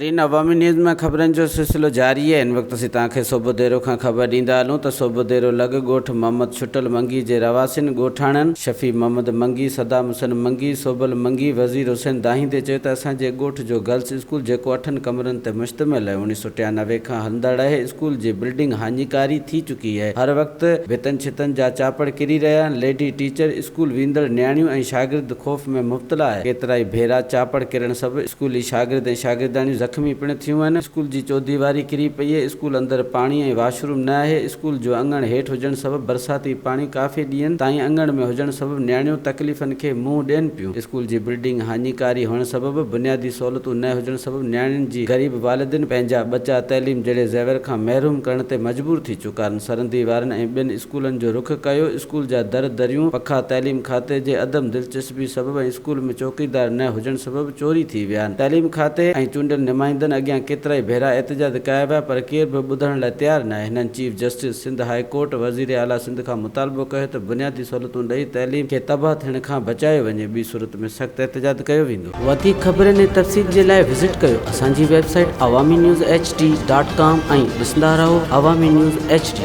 ناظرين عوامي نيوز ۾ خبرن جو سلسلو جاري آهي هن وقت اسين توهان کي صوبوديرو کان خبر ڏيندا هلون ته صوبوديرو لڳ ڳوٺ محمد ڇٽل منگي جي رهواسين ڳوٺاڻن شفيع محمد منگي، صدام حسين منگي، صوبل منگي، وزير حسين داهيندي چيو ته اسان جي ڳوٺ جو گرلس اسڪول جيڪو اٺن ڪمرن تي مشتمل آهي اوڻيهه سو 93 کان هلندڙ آهي اسڪول جي بلڊنگ هاڃيڪاري ٿي چڪي آهي هر وقت ڀتن ڇتن جا چاپڙ ڪري رهيا آهن ليڊي ٽيچر اسڪول ويندڙ نياڻيون ۽ شاگرد خوف ۾ مبتلا آهي، ڪيترائي ڀيرا چاپڙ ڪرڻ سبب اسڪولي شاگرد ۽ شاگردياڻيون زخمي پڻ ٿيون آهن، اسڪول جي چوديواري ڪري پئي آهي، اسڪول اندر پاڻي ۽ واش روم نه آهي، اسڪول جو اڱڻ هيٺ هجڻ سبب برساتي پاڻي ڪافي ڏينهن تائين اڱڻ ۾ هجڻ سبب نياڻيون تڪليفن کي منهن ڏين پيون، اسڪول جي بلڊنگ هاڃيڪاري هئڻ سبب بنيادي سهولتون نه هجڻ سبب نياڻين جي غريب والدين پنهنجا ٻچا تعليم جهڙي زيور کان محروم ڪرڻ تي مجبور ٿي چڪا آهن، سرندي وارن ۽ ٻين اسڪولن جو رخ ڪيو، اسڪول جا در دريون، پکا تعليم کاتي جي عدم دلچسپي سبب ۽ اسڪول ۾ چوڪيدار نه هجڻ سبب چوري ٿي ويا آهن. تعليم کاتي ۽ چونڊيل نمائندن اڳيان ڪيترائي ڀيرا احتجاج ڪيا ويا پر ڪير به ٻڌڻ لاء تيار ناهي. هنن chief justice Sindh high court, وزير اعليٰ سنڌ کان مطالبو ڪيو ته بنيادي سهولتون ڏئي تعليم کي تباهه ٿيڻ کان بچايو وڃي ٻي صورت ۾ سخت احتجاج ڪيو ويندو. وڌيڪ خبرن ۽ تفصيل جي لاء وزٽ ڪيو اسان جي website Awami news H D dot com ۽ ڏسندا رهو عوامي نيوز ايڇ ڊي.